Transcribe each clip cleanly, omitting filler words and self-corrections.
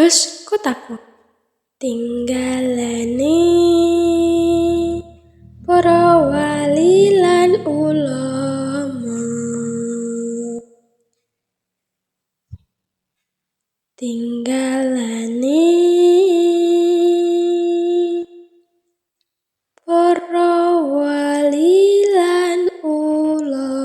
Kudus kotaku, tinggalane para wali lan ulama. Tinggalane para wali lan ulama.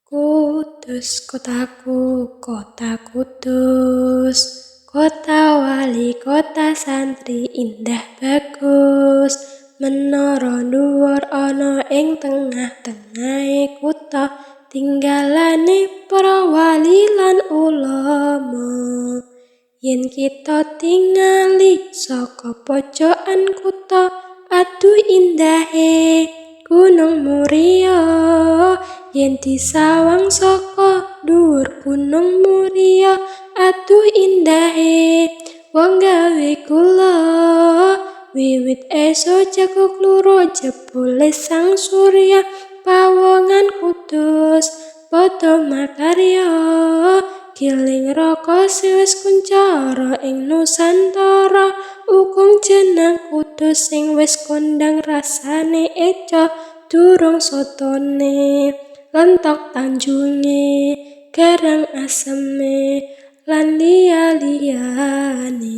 Kudus kotaku, kota Kudus, kota wali, kota santri indah bagus. Menara dhuwur ana ing tengah-tengahe kutha, tinggalane para wali lan ulama. Yen kita tingali saka pojokan kutha, aduh indahe Gunung Muria. Yen disawang saka dhuwur Gunung Muria, aduh indahe wong gawe kula. Wiwit esuk jago kluro jebule sang surya, pawongan Kudus padha makarya. Giling raka sing wis kuncara ing Nusantara, ukung jeneng Kudus sing wis kondang rasane eca. Durung sotone, lentok tanjunge, garang aseme, lan liya-liyane.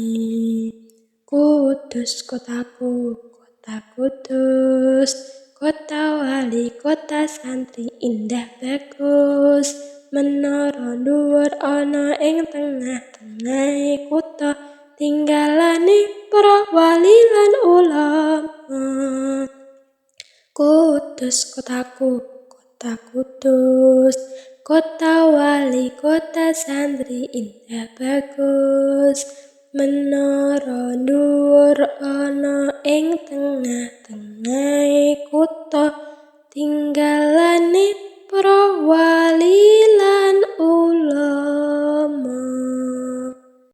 Kudus kotaku, kota Kudus, kota wali, kota santri indah bagus. Menara dhuwur ana ing tengah-tengahe kutha, tinggalane para wali lan ulama. Kudus kotaku, kota Kudus, kota wali, kota santri indah bagus. Menara dhuwur ana ing tengah-tengahe kutha, tinggalane para wali